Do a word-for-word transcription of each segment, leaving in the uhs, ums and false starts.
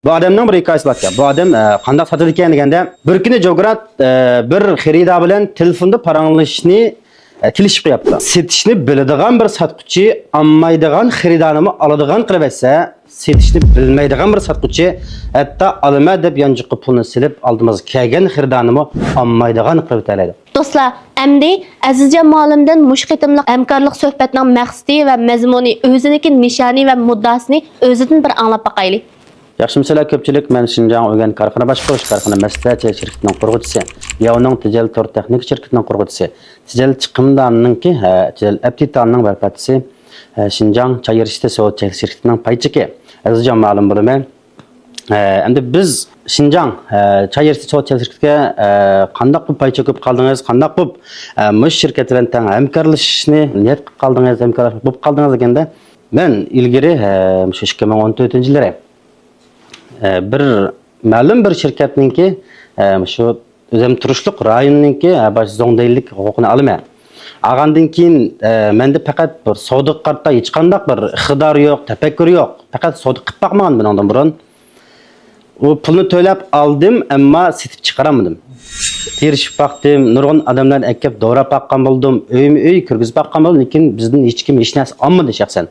بۇ ئادەمنىڭ بىر ھېكايىسى باركەن. بۇ ئادەم، ئە، قانداق ساتىدىكەن دېگەندە، بىر كۈنى جوگرات، ئە، بىر خېرىدار بىلەن تېلېفوندا پاراڭلىشىشنى، ئە، كېلىشىپ قويۇپتۇ. سېتىشنى بىلىدىغان بىر ساتقۇچى ئالمايدىغان خېرىدارنىمۇ ئالىدىغان قىلىۋەتسە، سېتىشنى بىلمەيدىغان بىر ساتقۇچى ھەتتا ئالىمەن دەپ يانچۇققا پۇلنى سېلىپ، ئالدىمىزغا كەلگەن خېرىدارنىمۇ ئالمايدىغان قىلىۋېتەلەيدۇ. دوستلار، ئەمدى ئەزىزجان مۇئەللىمدىن مۇشۇ قېتىملىق ھەمكارلىق سۆھبەتنىڭ مەقسىتى ۋە مەزمۇنى، ئۆزىنىڭكى نىشانى ۋە مۇددىئاسىنى ئۆزىدىن بىر ئاڭلاپ باقايلى. ياخشىمۇسىلەر كۆپچىلىك، مەن شىنجاڭ ئۆگەن كارخانا باشقۇرۇش، كارخانا مەسلىھەتچى شىركىتىنىڭ قۇرغۇچىسى، لياۋنىڭ تىجارەت تور تېخنىكا شىركىتىنىڭ قۇرغۇچىسى، تىجارەت چىقىمدارنىڭكى، ھە، تىجارەت ئەپتىتانىنىڭ ۋەپەتىسى، ھە، شىنجاڭ چاي يېرىشتە سودا چەكلىك شىركىتىنىڭ پاي چېكى ئەزىزجان مۇئەللىم بولىمەن. ئە، ئەمدى بىز شىنجاڭ، ئە، چاي يېرىشتە سودا چەكلىك شىركىتىگە، ئە، قانداق بولۇپ پاي چېكىپ قالدىڭىز، قانداق بولۇپ، ئە، مۇشۇ شىركەت بىلەن تەڭ ھەمكارلىشىشنى نىيەت قىلىپ قالدىڭىز، ھەمكارلىشىپ بولۇپ قالدىڭىز دېگەندە، مەن ئىلگىرى، ئە، مۇشۇ ئىككى مىڭ ئون تۆتىنچى يىللىرى، ئە، بىر مەلۇم بىر شىركەتنىڭكى، ئە، مۇشۇ ئۆزۈم تۇرۇشلۇق رايوننىڭكى، ئە، باش زوڭدەيلىك ھوقۇقىنى ئالىمەن. ئالغاندىن كېيىن، ئە، مەندە پەقەت بىر سودىغا قارىتا ھېچقانداق بىر ئىقتىدار يوق، تەپەككۇر يوق. پەقەت سودا قىلىپ باقمىغان بۇنىڭدىن بۇرۇن. ئۇ پۇلنى تۆلەپ ئالدىم، ئەمما سېتىپ چىقىرالمىدىم. تىرىشىپ باقتىم، نۇرغۇن ئادەملەرنى ئەكەپ دوراپ باققان بولدۇم، ئۆيمۇ ئۆي كىرگۈزۈپ باققان بولدۇم، لېكىن بىزدىن ھېچكىم ھېچ نەرسە ئالمىدى شەخسەن.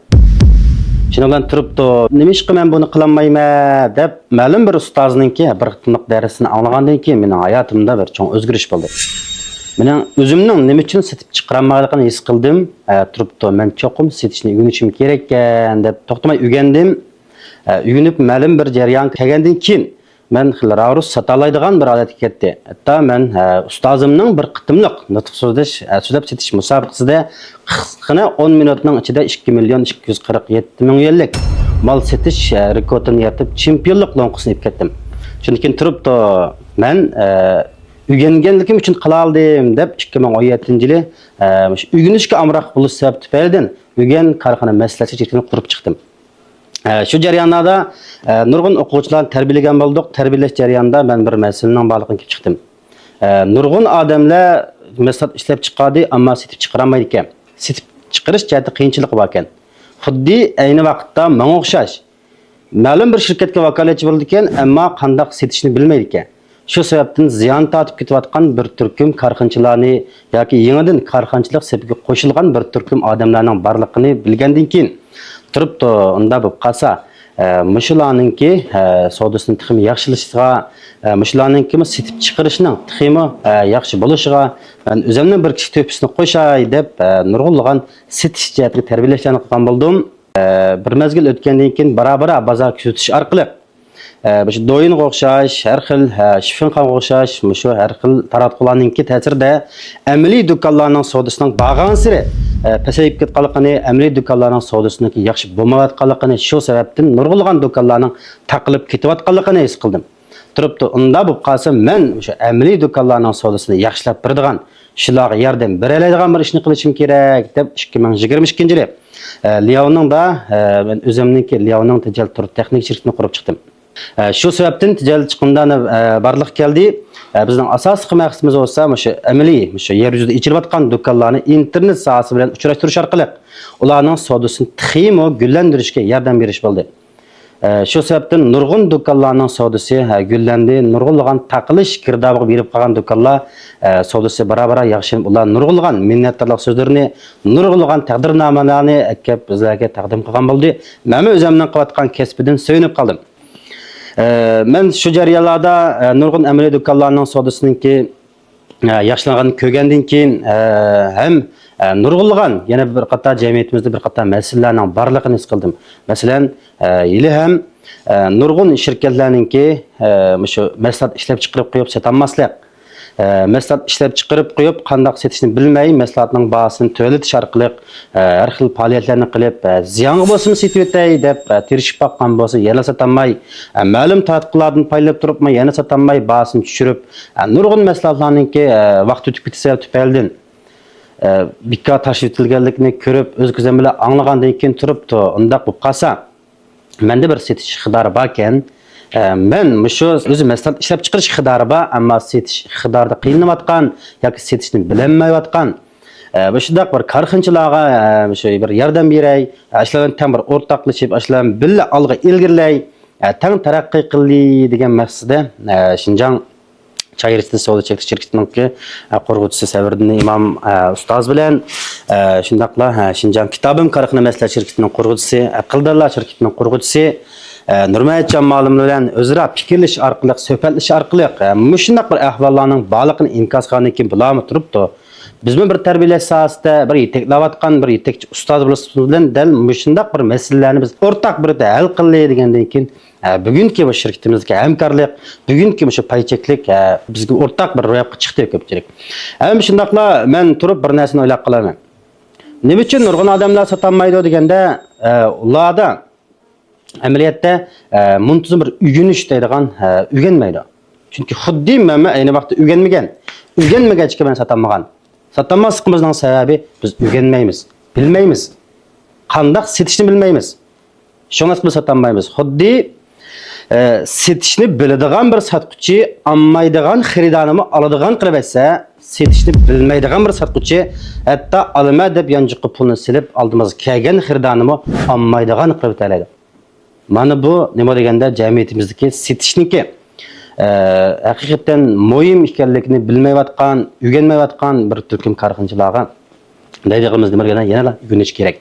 شۇنىڭ بىلەن تۇرۇپتۇ، نېمىشقا مەن بۇنى قىلالمايمەن دەپ، مەلۇم بىر ئۇستازنىڭكى بىر قېتىملىق دەرسىنى ئاڭلىغاندىن كېيىن مېنىڭ ھاياتىمدا بىر چوڭ ئۆزگىرىش بولدى. مېنىڭ ئۆزۈمنىڭ نېمە ئۈچۈن سېتىپ چىقىرالمايدىغانلىقىنى ھېس قىلدىم. ئە، تۇرۇپتۇ، مەن چوقۇم سېتىشنى ئۆگىنىشىم كېرەككەن دەپ توختىماي ئۆگەندىم. ئە، ئۆگىنىپ مەلۇم بىر جەريانغا كەلگەندىن كېيىن، مەن خېلى راۋرۇس ساتالايدىغان بىر ھالەتكە كەتتى. ھەتتا مەن، ھە، ئۇستازىمنىڭ بىر قېتىملىق نۇتۇق سۆزلەش، ھە، سۆزلەپ سېتىش مۇسابىقىسىدە قىسقىغىنە ئون مىنۇتنىڭ ئىچىدە ئىككى مىليون ئىككى يۈز قىرىق يەتتە مىڭ يۈەنلىك مال سېتىش، ھە، رېكورتىنى يارىتىپ، چېمپىيونلۇق لوڭقىسىنى ئېلىپ كەتتىم. شۇندىن كېيىن تۇرۇپتۇ، مەن، ھە، ئۆگەنگەنلىكىم ئۈچۈن قىلالىدىم دەپ، ئىككى مىڭ ئون يەتتىنچى يىلى، ھە، مۇشۇ ئۆگىنىشكە ئامراق بولۇش سەۋەبى تۈپەيلىدىن ئۆگەن كارخانا مەسلىھەتچى شىركىتىنى قۇرۇپ چىقتىم. ئە، شۇ جەريانلاردا، ئە، نۇرغۇن ئوقۇغۇچىلارنى تەربىيەلىگەن بولدۇق. تەربىيەلەش جەريانىدا مەن بىر مەسىلىنىڭ بارلىقىنى كېلىپ چىقتىم. ئە، نۇرغۇن ئادەملەر مەھسۇلات ئىشلەپ چىقاردى، ئەمما سېتىپ چىقىرالمايدىكەن. سېتىپ چىقىرىش جەھەتتە قىيىنچىلىقى باركەن. خۇددى ئەينى ۋاقىتتا ماڭا ئوخشاش مەلۇم بىر شىركەتكە ۋاكالەتچى بولىدىكەن، ئەمما قانداق سېتىشنى بىلمەيدىكەن. شۇ سەۋەبتىن زىيان تارتىپ كېتىۋاتقان بىر تۈركۈم كارخانىچىلارنى ياكى يېڭىدىن كارخانىچىلىق سېپىگە قوشۇلغان بىر تۈركۈم ئادەملەرنىڭ بارلىقىنى بىلگەندىن كېيىن، تۇرۇپتۇ، ئۇنداق بولۇپ قالسا، ئە، مۇشۇلارنىڭكى، ئە، سودىسىنى تېخىمۇ ياخشىلىشىغا، ئە، مۇشۇلارنىڭكىمۇ سېتىپ چىقىرىشنىڭ تېخىمۇ، ئە، ياخشى بولۇشىغا مەن ئۆزۈمنىڭ بىر كىچىك تۆھپىسىنى قوشاي دەپ، ئە، نۇرغۇنلىغان سېتىش جەھەتتىكى تەربىيەلەشلەرنى قىلغان بولدۇم. ئە، بىر مەزگىل ئۆتكەندىن كېيىن بارا-بارا بازار كۆزىتىش ئارقىلىق، ئە، مۇشۇ دويىنغا ئوخشاش، ھەر خىل، ھە، شىفىنخانغا ئوخشاش، مۇشۇ ھەر خىل تاراتقۇلارنىڭكى تەسىرىدە ئەمەلىي دۇكانلارنىڭ سودىسىنىڭ بارغانسېرى، ئە، پەسەيىپ كەتكەنلىكىنى، ئەمەلىي دۇكانلارنىڭ سودىسىنىڭكى ياخشى بولمايۋاتقانلىقىنى، شۇ سەۋەبتىن نۇرغۇنلىغان دۇكانلارنىڭ تاقىلىپ كېتىۋاتقانلىقىنى ھېس قىلدىم. تۇرۇپتۇ، ئۇنداق بولۇپ قالسا، مەن مۇشۇ ئەمەلىي دۇكانلارنىڭ سودىسىنى ياخشىلاپ بېرىدىغان، شۇلارغا ياردەم بېرەلەيدىغان بىر ئىشنى قىلىشىم كېرەك دەپ، ئىككى مىڭ يىگىرمە ئىككىنچى يىلى، ئە، لياۋنىڭدا، ئە، مەن ئۆزۈمنىڭكى لياۋنىڭ تىجارەت تور تېخنىكا شىركىتىنى قۇرۇپ چىقتىم. ئە، شۇ سەۋەبتىن تىجارەت چىقىمدارنى، ئە، بارلىققا كەلدى. ئە، بىزنىڭ ئاساسلىق مەقسىتىمىز بولسا مۇشۇ ئەمەلىي، مۇشۇ يەر يۈزىدە ئېچىلىۋاتقان دۇكانلارنى ئىنتېرنېت ساھەسى بىلەن ئۇچراشتۇرۇش ئارقىلىق ئۇلارنىڭ سودىسىنى تېخىمۇ گۈللەندۈرۈشكە ياردەم بېرىش بولدى. ئە، شۇ سەۋەبتىن نۇرغۇن دۇكانلارنىڭ سودىسى، ھە، گۈللەندى، نۇرغۇنلىغان تاقىلىش گىردابىغا بېرىپ قالغان دۇكانلار، ئە، سودىسى بارا-بارا ياخشىلىنىپ، ئۇلار نۇرغۇنلىغان مىننەتدارلىق سۆزلىرىنى، نۇرغۇنلىغان تەقدىرنامىلەرنى ئەكەپ بىزلەرگە تەقدىم قىلغان بولدى. مەنمۇ ئۆزۈمنىڭ قىلىۋاتقان كەسپىدىن سۆيۈنۈپ قالدىم. ئە، مەن شۇ جەريانلاردا، ئە، نۇرغۇن ئەمەلىي دۇكانلارنىڭ سودىسىنىڭكى ئە، ياخشىلانغاننى كۆرگەندىن كېيىن، ئە، ھەم، ئە، نۇرغۇنلىغان يەنە بىر قاتار جەمئىيىتىمىزدە بىر قاتار مەسىلىلەرنىڭ بارلىقىنى ھېس قىلدىم. مەسىلەن، ئە، ھېلىھەم، ئە، نۇرغۇن شىركەتلەرنىڭكى، ئە، مۇشۇ مەھسۇلات ئىشلەپچىقىرىپ قويۇپ ساتالماسلىق، ئە، مەھسۇلات ئىشلەپچىقىرىپ قويۇپ قانداق سېتىشنى بىلمەي، مەھسۇلاتنىڭ باھاسىنى تۆۋەنلىتىش ئارقىلىق، ئە، ھەر خىل پائالىيەتلەرنى قىلىپ، ئە، زىيانغا بولسىمۇ سېتىۋېتەي دەپ، ئە، تىرىشىپ باققان بولسا يەنىلا ساتالماي، ئە، مەلۇم تارتقۇلاردىن پايدىلىنىپ تۇرۇپمۇ يەنە ساتالماي باھاسىنى چۈشۈرۈپ، ئە، نۇرغۇن مەھسۇلاتلارنىڭكى، ئە، ۋاقتى ئۆتۈپ كېتىش سەۋەبى تۈپەيلىدىن، ئە، بىكار تاشلىۋېتىلگەنلىكىنى كۆرۈپ، ئۆز كۆزۈم بىلەن ئاڭلىغاندىن كېيىن تۇرۇپتۇ. ئۇنداق بولۇپ قالسا، مەندە بىر سېتىش ئىقتىدارى باركەن. ئە، مەن مۇشۇ ئۆزى مەھسۇلات ئىشلەپچىقىرىش ئىقتىدارى بار، ئەمما سېتىش ئىقتىدارىدا قىينىلىۋاتقان ياكى سېتىشنى بىلەلمەيۋاتقان، ئە، مۇشۇنداق بىر كارخانىچىلارغا، ئە، مۇشۇ بىر ياردەم بېرەي، ئە، شۇلار بىلەن تەڭ بىر ئورتاقلىشىپ، شۇلار بىلەن بىللە ئالغا ئىلگىرىلەي. ئە، تەڭ تەرەققىي قىلدى دېگەن مەقسىتىدە، ئە، شىنجاڭ چاي رېستى سودا چەكلىك شىركىتىنىڭكى، ئە، قۇرغۇچىسى سەۋرىدىن ئىمام، ئە، ئۇستاز بىلەن، ئە، شۇنداقلا، ئە، شىنجاڭ كىتابىم كارخانا مەسلىھەت شىركىتىنىڭ قۇرغۇچىسى، ئەقىلدارلار شىركىتىنىڭ قۇرغۇچىسى، ئە، نۇرمەمەتجان مۇئەللىم بىلەن ئۆزئارا پىكىرلىشىش ئارقىلىق، سۆھبەتلىشىش ئارقىلىق، ئە، مۇشۇنداق بىر ئەھۋاللارنىڭ بارلىقىنى ئىنكاس قىلغاندىن كېيىن بۇلارمۇ تۇرۇپتۇ. بىزمۇ بىر تەربىيەلەش ساھەسىدە بىر يېتەكلەۋاتقان بىر يېتەكچى ئۇستاز بولۇشىمىز بىلەن دەل مۇشۇنداق بىر مەسىلىلەرنى بىز ئورتاق بىر يەردە ھەل قىلدى دېگەندىن كېيىن، ئە، بۈگۈنكى بۇ شىركىتىمىزدىكى ھەمكارلىق، بۈگۈنكى مۇشۇ پاي چەكلىك، ئە، بىزگە ئورتاق بىر روياپقا چىقتى كۆپچىلىك. ھەم شۇنداقلا مەن تۇرۇپ بىر نەرسىنى ئويلاپ قالىمەن. نېمە ئۈچۈن نۇرغۇن ئادەملەر ساتالمايدۇ دېگەندە، ئە، ئۇلاردا ئەمەلىيەتتە، ئە، مۇنتىزىم بىر ئۆگىنىش دەيدىغان، ئە، ئۆگەنمەيدۇ. چۈنكى خۇددى مەنمۇ ئەينى ۋاقىتتا ئۆگەنمىگەن. ئۆگەنمىگەچكە مەن ساتالمىغان. ساتالماسلىقىمىزنىڭ سەۋەبى بىز ئۆگەنمەيمىز، بىلمەيمىز. قانداق سېتىشنى بىلمەيمىز. شۇڭا بىز ساتالمايمىز. خۇددى، ئە، سېتىشنى بىلىدىغان بىر ساتقۇچى ئالمايدىغان خېرىدارنىمۇ ئالىدىغان قىلىۋەتسە، سېتىشنى بىلمەيدىغان بىر ساتقۇچى ھەتتا ئالىمەن دەپ يانچۇققا پۇلنى سېلىپ ئالدىمىزغا كەلگەن خېرىدارنىمۇ ئالمايدىغان قىلىۋېتەلەيدۇ. مانا بۇ نېمە دېگەندە جەمئىيىتىمىزدىكى سېتىشنىڭكى، ئە، ھەقىقەتەن مۇھىم ئىكەنلىكىنى بىلمەيۋاتقان، ئۆگەنمەيۋاتقان بىر تۈركۈم كارخانىچىلارغا دەيدىغىنىمىز نېمە دېگەندە يەنىلا ئۆگىنىش كېرەك.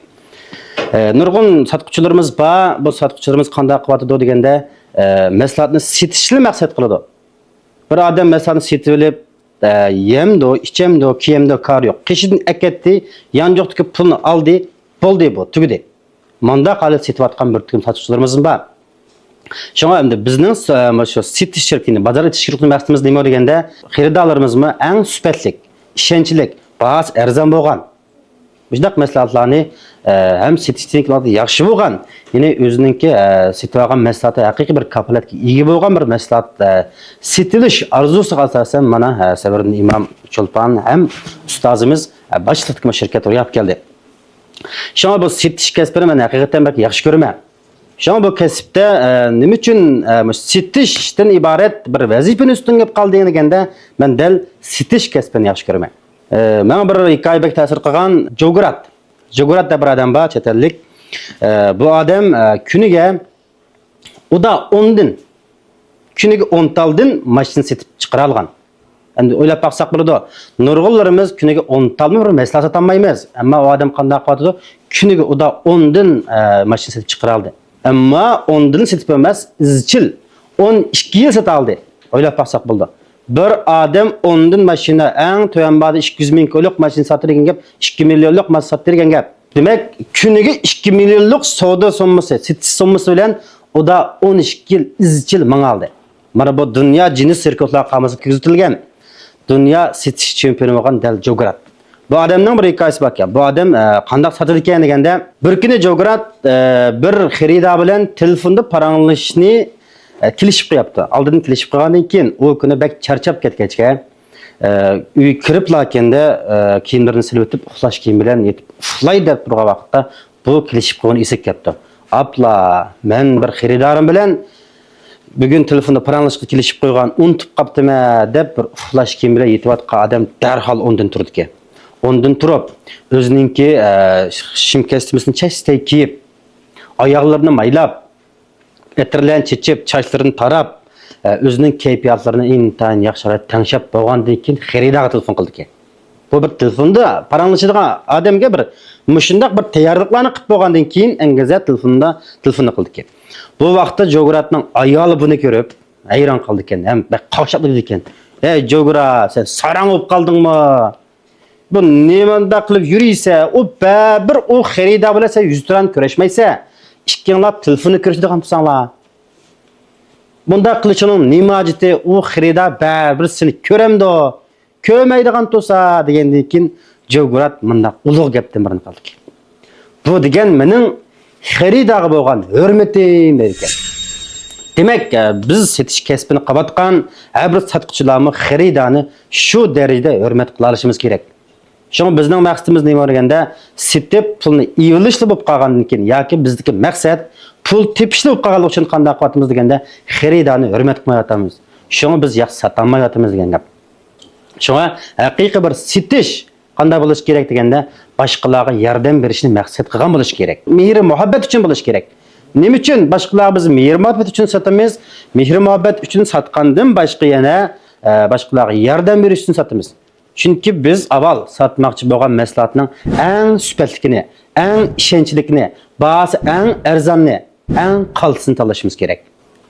ئە، نۇرغۇن ساتقۇچىلىرىمىز بار. بۇ ساتقۇچىلىرىمىز قانداق قىلىۋاتىدۇ دېگەندە، ئە، مەھسۇلاتنى سېتىشلا مەقسەت قىلىدۇ. بىر ئادەم مەھسۇلاتنى سېتىۋېلىپ، ئە، يەمدۇ، ئىچەمدۇ، كىيەمدۇ، كارى يوق. قېشىدىن ئەكەتتى، يانچۇقتىكى پۇلنى ئالدى، بولدى بۇ، تۈگىدى. مانداق ھالەتتە سېتىۋاتقان بىر تۈركۈم ساتقۇچىلىرىمىزمۇ بار. شۇڭا ئەمدى بىزنىڭ، ئە، مۇشۇ سېتىش شىركىتىنى، بازار ئېچىش شىركىتىنىڭ مەقسىتىمىز نېمە دېگەندە، خېرىدارلىرىمىزمۇ ئەڭ سۈپەتلىك، ئىشەنچلىك، باھاسى ئەرزان بولغان، مۇشۇنداق مەھسۇلاتلارنى، ئە، ھەم سېتىشتىن ياخشى بولغان، يەنى ئۆزىنىڭكى، ئە، سېتىۋالغان مەھسۇلاتى ھەقىقىي بىر كاپالەتكە ئىگە بولغان بىر مەھسۇلات، ئە، سېتىۋېلىش ئارزۇسىغا ئاساسەن مانا، ئە، سەۋرىدىن ئىمام چولپان ھەم ئۇستازىمىز، ئە، باشلىقتىكى شىركەت روياپقا كەلدى. شۇڭا بۇ سېتىش كەسپىنى مەن ھەقىقەتەن بەك ياخشى كۆرىمەن. شۇڭا بۇ كەسىپتە، ئە، نېمە ئۈچۈن، ئە، مۇشۇ سېتىشتىن ئىبارەت بىر ۋەزىپىنى ئۈستۈنگە ئېلىپ قالدىڭ دېگەندە، مەن دەل سېتىش كەسپىنى ياخشى كۆرىمەن. ئە، ماڭا بىر ھېكايە بەك تەسىر قىلغان، جوگرات. جوگرات دەپ بىر ئادەم بار، چەت ئەللىك. ئە، بۇ ئادەم، ئە، كۈنىگە ئۇدا ئوندىن، كۈنىگە ئون تالدىن ماشىنا سېتىپ چىقىرالىغان. ئەمدى ئويلاپ باقساق بولىدۇ. نۇرغۇنلىرىمىز كۈنىگە ئون تالمۇ بىر مەھسۇلات ساتالمايمىز. ئەمما ئۇ ئادەم قانداق قىلىۋاتىدۇ؟ كۈنىگە ئۇدا ئوندىن، ئە، ماشىنا سېتىپ چىقىرالدى. ئەمما ئوندىن سېتىپ ئەمەس، ئىزچىل ئون ئىككى يىل ساتالدى. ئويلاپ باقساق بولىدۇ. بىر ئادەم ئوندىن ماشىنا، ئەڭ تۆۋەن باھادا ئىككى يۈز مىڭ كويلۇق ماشىنا ساتتى دېگەن گەپ، ئىككى مىليونلۇق ماشىنا ساتتى دېگەن گەپ. دېمەك، كۈنىگە ئىككى مىليونلۇق سودا سوممىسى، سېتىش سوممىسى بىلەن ئۇدا ئون ئىككى يىل ئىزچىل ماڭالدى. مانا بۇ دۇنيا جىنس رېكوردلار قامۇسىغا كىرگۈزۈۋېتىلگەن، دۇنيا سېتىش چېمپىيونى بولغان دەل جوگرات. بۇ ئادەمنىڭ بىر ھېكايىسى باركەن. بۇ ئادەم، ئە، قانداق ساتىدىكەن دېگەندە، بىر كۈنى جوگرات، ئە، بىر خېرىدار بىلەن تېلېفوندا پاراڭلىشىشنى، ئە، كېلىشىپ قويۇپتۇ. ئالدىدىن كېلىشىپ قويغاندىن كېيىن، ئۇ كۈنى بەك چارچاپ كەتكەچكە، ئە، ئۆيگە كىرىپلا كەندە، ئە، كىيىملىرىنى سېلىۋېتىپ، ئۇخلاش كىيىمى بىلەن يېتىپ ئۇخلاي دەپ تۇرغان ۋاقىتتا، بۇ كېلىشىپ قويغىنى ئېسىگە كەپتۇ. ئاپلا، مەن بىر خېرىدارىم بىلەن بۈگۈن تېلېفوندا پاراڭلىشىشقا كېلىشىپ قويغان، ئۇنتۇپ قاپتىمەن دەپ بىر ئۇخلاش كىيىمى بىلەن يېتىۋاتقان ئادەم دەرھال ئورنىدىن تۇرىدىكەن. ئورنىدىن تۇرۇپ، ئۆزىنىڭكى، ئە، شىم كەستىمىسىنى چەستەي كىيىپ، ئاياغلىرىنى مايلاپ، ئەتىرلەرنى چېچىپ، چاچلىرىنى تاراپ، ئە، ئۆزىنىڭ كەيپىياتلىرىنى ئىنتايىن ياخشى ھالەتتە تەڭشەپ بولغاندىن كېيىن خېرىدارغا تېلېفون قىلىدىكەن. بۇ بىر تېلېفوندا پاراڭلىشىدىغان ئادەمگە بىر مۇشۇنداق بىر تەييارلىقلارنى قىلىپ بولغاندىن كېيىن ئەڭگىزە تېلېفوندا، تېلېفوننى قىلىدىكەن. بۇ ۋاقىتتا جوگراتنىڭ ئايالى بۇنى كۆرۈپ ھەيران قالىدىكەن ھەم بەك قاقشاپ دەيدىكەن: «ھەي جوگرات، سەن ساراڭ بولۇپ قالدىڭمۇ؟ بۇ نېمانداق قىلىپ يۈرىسەن؟ ئۇ بەرىبىر ئۇ خېرىدار بىلەن سەن يۈزتۇرانە كۆرۈشمەيسەن. ئىككىڭلار تېلېفوندا كۆرۈشىدىغان تۇرساڭلار. بۇنداق قىلىشىڭنىڭ نېمە ھاجىتى؟ ئۇ خېرىدار بەرىبىر سېنى كۆرەمدۇ؟ كۆرمەيدىغان تۇرسا» دېگەندىن كېيىن جوگرات مۇنداق ئۇلۇغ گەپتىن بىرنى قىلدىكەن: «بۇ دېگەن مېنىڭ خېرىدارغا بولغان ھۆرمىتىم» دەيدىكەن. دېمەك، بىز سېتىش كەسپىنى قىلىۋاتقان ھەر بىر ساتقۇچىلارمۇ خېرىدارنى شۇ دەرىجىدە ھۆرمەت قىلالىشىمىز كېرەك. شۇڭا بىزنىڭ مەقسىتىمىز نېمە دېگەندە، سېتىپ پۇلنى ئېلىشلا بولۇپ قالغاندىن كېيىن ياكى بىزدىكى مەقسەت پۇل تېپىشلا بولۇپ قالغانلىقى ئۈچۈن قانداق قىلىۋاتىمىز دېگەندە، خېرىدارنى ھۆرمەت قىلمايۋاتىمىز. شۇڭا بىز ياخشى ساتالمايۋاتىمىز دېگەن گەپ. شۇڭا ھەقىقىي بىر سېتىش قانداق بولۇشى كېرەك دېگەندە، باشقىلارغا ياردەم بېرىشنى مەقسەت قىلغان بولۇشى كېرەك. مېھرى مۇھەببەت ئۈچۈن بولۇشى كېرەك. نېمە ئۈچۈن باشقىلارغا بىز مېھىر-مۇھەببەت ئۈچۈن ساتىمىز؟ مېھىر-مۇھەببەت ئۈچۈن ساتقاندىن باشقا يەنە، ئە، باشقىلارغا ياردەم بېرىش ئۈچۈن ساتىمىز. چۈنكى بىز ئاۋۋال ساتماقچى بولغان مەھسۇلاتنىڭ ئەڭ سۈپەتلىكىنى، ئەڭ ئىشەنچلىكىنى، باھاسى ئەڭ ئەرزاننى، ئەڭ قالتىسىنى تاللىشىمىز كېرەك.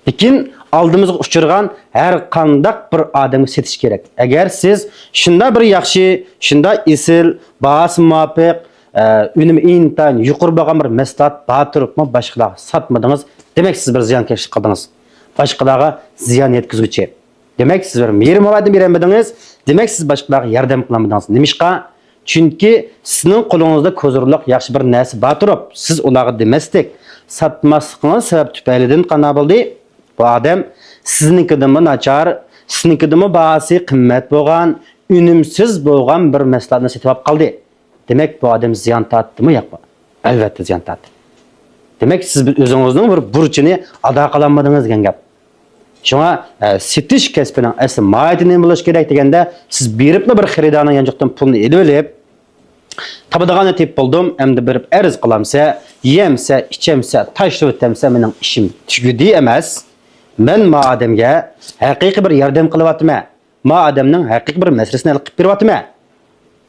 لېكىن ئالدىمىزغا ئۇچرىغان ھەر قانداق بىر ئادەمگە سېتىش كېرەك. ئەگەر سىز شۇنداق بىر ياخشى، شۇنداق ئېسىل، باھاسى مۇۋاپىق، ئە، ئۈنۈمى ئىنتايىن يۇقىرى بولغان بىر مەھسۇلات بار تۇرۇپمۇ باشقىلارغا ساتمىدىڭىز، دېمەك، سىز بىر زىيانكەشلىك قىلدىڭىز. باشقىلارغا زىيان يەتكۈزگۈچى. دېمەك، سىز بىر مېھىر-مۇھەببەتنى بېرەلمىدىڭىز، دېمەك، سىز باشقىلارغا ياردەم قىلالمىدىڭىز. نېمىشقا؟ چۈنكى سىزنىڭ قولىڭىزدا كوزۇرلۇق ياخشى بىر نەرسە بار تۇرۇپ، سىز ئۇلارغا دېمەسلىك، ساتماسلىقىڭىز سەۋەب تۈپەيلىدىن قانداق بولدى؟ بۇ ئادەم سىزنىڭكىدىنمۇ ناچار، سىزنىڭكىدىنمۇ باھاسى قىممەت بولغان، ئۈنۈمسىز بولغان بىر مەھسۇلاتنى سېتىۋاپ قالدى. دېمەك، بۇ ئادەم زىيان تارتتىمۇ ياقمۇ؟ ئەلۋەتتە، زىيان تارتتى. دېمەك، سىز ئۆزىڭىزنىڭ بىر بۇرچىنى ئادا قىلالمىدىڭىز دېگەن گەپ. شۇڭا، ئە، سېتىش كەسپىنىڭ ئەسلى ماھىيىتى نېمە بولۇشى كېرەك دېگەندە، سىز بېرىپلا بىر خېرىدارنىڭ يانچۇقىدىن پۇلنى ئېلىۋېلىپ، تاپىدىغاننى تېپىپ بولدۇم، ئەمدى بېرىپ ئەرز قىلامسە، يەمسە، ئىچەمسە، تاشلىۋېتەمسە، مېنىڭ ئىشىم تۈگىدى ئەمەس. مەن ما ئادەمگە ھەقىقىي بىر ياردەم قىلىۋاتىمەن. ما ئادەمنىڭ ھەقىقىي بىر مەسىلىسىنى ھەل قىلىپ بېرىۋاتىمەن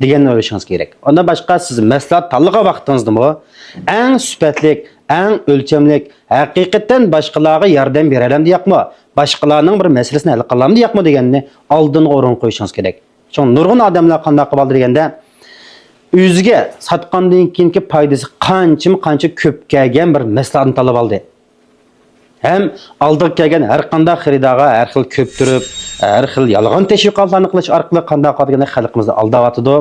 دېگەننى ئويلىشىڭىز كېرەك. ئۇندىن باشقا سىز مەھسۇلات تاللىغان ۋاقتىڭىزدىمۇ ئەڭ سۈپەتلىك، ئەڭ ئۆلچەملىك، ھەقىقەتەن باشقىلارغا ياردەم بېرەلەمدۇ ياقمۇ، باشقىلارنىڭ بىر مەسىلىسىنى ھەل قىلالامدۇ ياقمۇ دېگەننى ئالدىنقى ئورۇنغا قويۇشىڭىز كېرەك. چۈنكى نۇرغۇن ئادەملەر قانداق قىلىۋالدى دېگەندە، ئۆزىگە ساتقاندىن كېيىنكى پايدىسى قانچىمۇ قانچە كۆپ كەلگەن بىر مەھسۇلاتنى تاللىۋالدى. ھەم ئالدىغا كەلگەن ھەر قانداق خېرىدارغا ھەر خىل كۆپتۈرۈپ، ھەر خىل يالغان تەشۋىقاتلارنى قىلىش ئارقىلىق قانداق قىلىۋاتىدۇ دېگەندە خەلقىمىزنى ئالداۋاتىدۇ.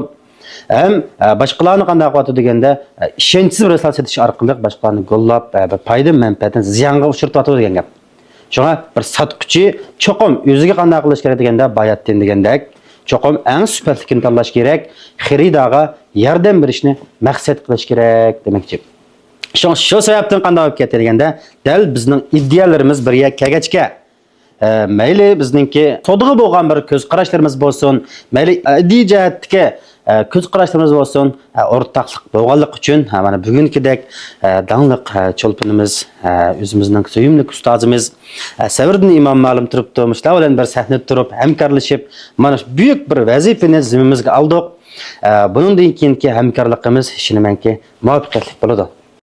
ھەم، ئە، باشقىلارنى قانداق قىلىۋاتىدۇ دېگەندە، ئە، ئىشەنچسىز بىر رىسالە سېتىش ئارقىلىق باشقىلارنى گوللاپ، ئە، بىر پايدا مەنپەئەتنى زىيانغا ئۇچرىتىۋاتىدۇ دېگەن گەپ. شۇڭا بىر ساتقۇچى چوقۇم ئۆزىگە قانداق قىلىش كېرەك دېگەندە، باياتىن دېگەندەك، چوقۇم ئەڭ سۈپەتلىكىنى تاللاش كېرەك، خېرىدارغا ياردەم بېرىشنى مەقسەت قىلىش كېرەك دېمەكچى. شۇڭا شۇ سەۋەبتىن قانداق بولۇپ كەتتى دېگەندە، دەل بىزنىڭ ئىدىيەلىرىمىز بىر يەرگە كەلگەچكە، ئە، مەيلى بىزنىڭكى سودىغا بولغان بىر كۆز قاراشلىرىمىز بولسۇن، مەيلى ئىدىيە جەھەتتىكى، ئە، كۆز قاراشلىرىمىز بولسۇن، ئە، ئورتاقلىق بولغانلىقى ئۈچۈن، ھە، مانا بۈگۈنكىدەك، ئە، داڭلىق، ئە، چولپىنىمىز، ئە، ئۆزىمىزنىڭ سۆيۈملۈك ئۇستازىمىز، ئە، سەۋرىدىن ئىمام مۇئەللىم تۇرۇپتۇ. مۇشۇلار بىلەن بىر سەھنىدە تۇرۇپ ھەمكارلىشىپ، مانا شۇ بۈيۈك بىر ۋەزىپىنى زىممىمىزگە ئالدۇق. ئە، بۇنىڭدىن كېيىنكى ھەمكارلىقىمىز ئىشىنىمەنكى مۇۋەپپەقىيەتلىك بولىدۇ.